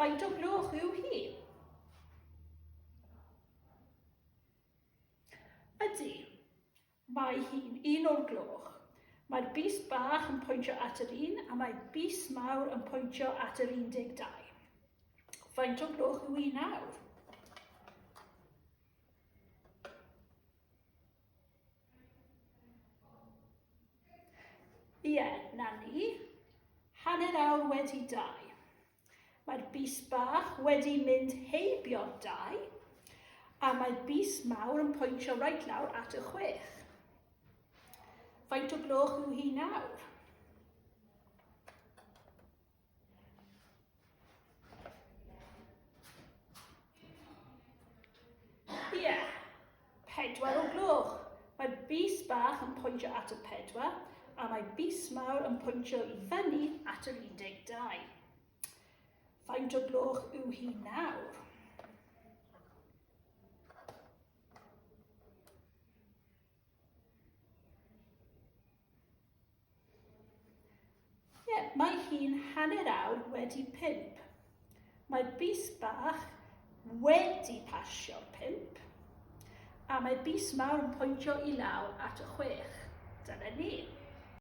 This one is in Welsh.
Faint o gloch yw hi? Ydy, mae hi'n un o'r gloch. Mae'r bys bach yn pwyntio at yr un a mae bys mawr yn pwyntio at yr 12. Faint o gloch yw hi nawr? Ie, na ni. 2:30. Mae'r bys bach wedi mynd heibio'r 2, a mae'r bys mawr yn pwyntio reit lawr at y 6. Faint o gloch yw hi nawr? Ie, 4 o gloch. Mae'r bys bach yn pwyntio at y 4, a mae bys mawr yn pwyntio i fyny at yr 12. Faint o gloch yw hi nawr? Ie, mae hi'n 5:30. Mae bys bach wedi pasio'r 5, a mae bys mawr yn pwyntio i lawr at y 6. Dyna ni.